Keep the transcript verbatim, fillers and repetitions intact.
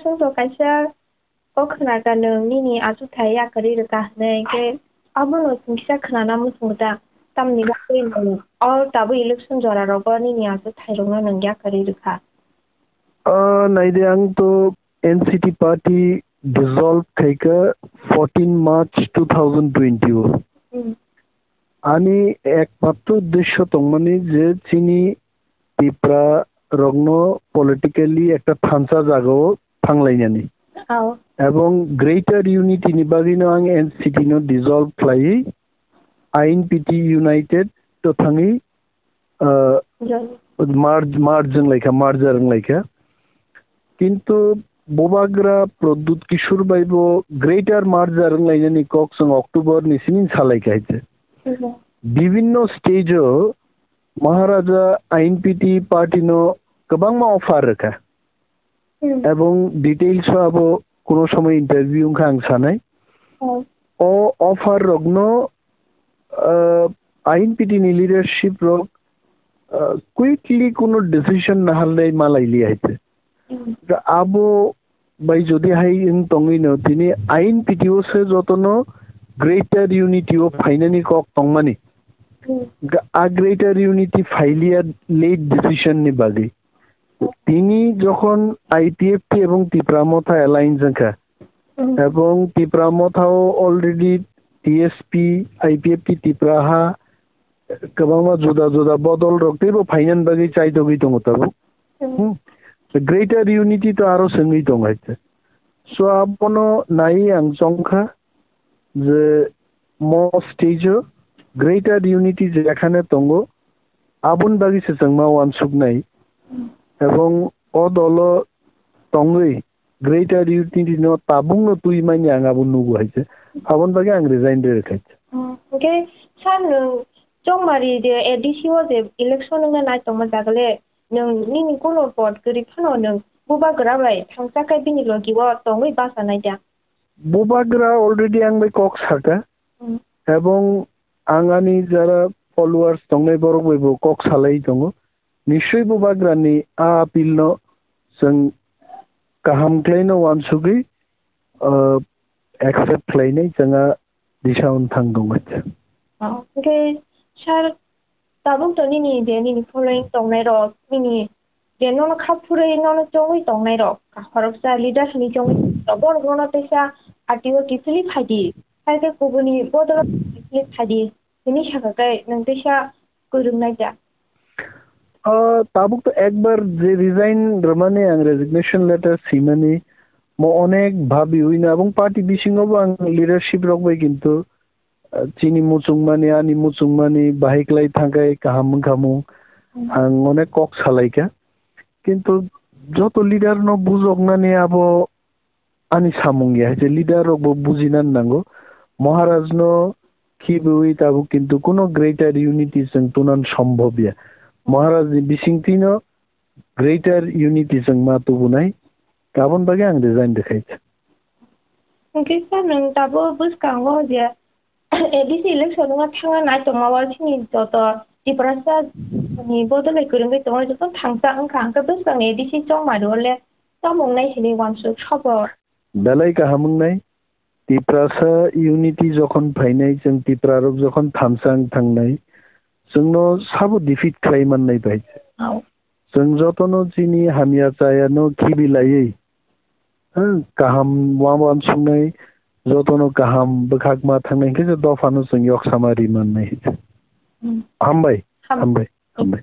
Songjo kaisa o khwnaga nwng nini achukthai yakarwi rwkha hwnwi, hwnkhe abono chwng kisa khwnana muchungo da? Tamni bagwi nwng o tabuk election jora rogo nini achukthai rokno nwng yakarwi rwkha? Ah, naidi, ang to N C T party dissolve khaikha fourteen March two thousand twenty o. Hmm. Ani ekmatro uddesyo tongmani je chini Tipra rokno politically ekta thansa jagao thanglainani. Ao. Ebong greater unity ni bagwino ang N C T no dissolve khlaiwi I N P T United to thangwi, uh, Join. merge, merge wnglaikha, merger wnglaikha. Kintu Bubagra Pradyut Kishore bai bo greater merger wnglainani kok chwng October ni simi salaikha hai se. Mhm. Bibinno stage o Maharaja I N P T party no kwbangma offer rwkha. Hmm. Ebong details o abo kuno somoi interview wngkha ang sanai. Hmm. O offer rokno, uh, I N P T ni leadership rok, uh, quickly kuno decision naharlai malaili hai se. Hmm. Da abo bai jodi hai wng tongwi no tini I N P T o se jotono greater unity o phainani kok tongmani. Hmm. Ga-, a greater unity phailiya late decision ni bagwi. Tini jokhon I P F T ebong Tipra Motha alliance wngkha. Hmm. Ebong Tipra Motha o already T S P, I P F T Tipra ha kwbangma juda juda bodol rok teibo phainani bagwi chaitogwi tongo tabuk. Hmm. Hmm. Greater unity to aro se wngwi tongo hai se. So abono naiwi ang chongkha je mo stage o greater unity jekhane tongo, aboni bagwi se chwng ma uansuknai. Hmm. Ebong o dolo tongwi greater unity no tabukno twi manya ang abo nugo hai se. Aboni bagwi ang resign rwkha hai se. Hmm. Hwnkhe sir, nwng Chongmari je A D C o je election wngna nai tongma jaga le, nwng nini kuno vote kwrwi phano nwng Bubagra bai thangcha khe bini logi o tongwi bachanai da? Bubagra already ang bai kok saka. Hmm. Ebong ang ani jara followers tongnai borok bai bo kok salai tongo. Nischoi Bubagra ni a appeal no chwng kaham khlai no uansugwi, uh, accept khlainai chwng a disa wng thang tongo. Oh, hwnkhe sir, tabuk to nini je nini following tongnai rok, nini je nono kha phurwi nono chongwi tongnai rok, ka khoroksa leader hwnwi chongwi tongnai rok, borok nono teisa party o kiphilwi phaidi, hai khe kubuni bodol o kiphilwi phaidi hwnwi sakha khe nwng teisa kwrwng nai da? Ah, tabuk to ekbar je resign rwmani ang resignation letter simani mo onek bhabi uina, ebong party bisingo bo ang leadership rok bai kintu, ah, chini muchungmani, ani muchungmani bahai klai thangkhai kaham wngkha mung. Hmm. Ang onek kok salaikha. Kintu joto leader no bujoknani abo ani samung ya, je leader rok bo bujina nango. Maharaj no khibiwi tabuk kintu kuno greater unity chwng tunan sombhob ya. Maharaj ni bisingtwi no greater unity chwng ma tubunai. Aboni bagwi ang resign rwkhai. Hwnkhe sir, nwng tabuk bwskango je A D C election wngna thangna nai tongma o chini joto Tiprasa ni bodol bai kwrwngwi tongo, joto thangsa wngkha, hwnkhe bwskangni A D C chongmani o le tamo wngnai hinwi uansuk sobo. Belai kaham wngnai. Tiprasa unity jokhon phainai, chwng Tipra rok jokhon thamsa wng thangnai, chwngno sabo defeat khlai mannai bai. Oh. Chwng jotono chini hamya chaya no khibi laiwi, ha, kaham uansuknai, jotono kaham bwkhak ma thangnai hwnkhe se dophano chwng yok sama ri mannai. Hmm. Hambai, Ham-, hambai, hambai.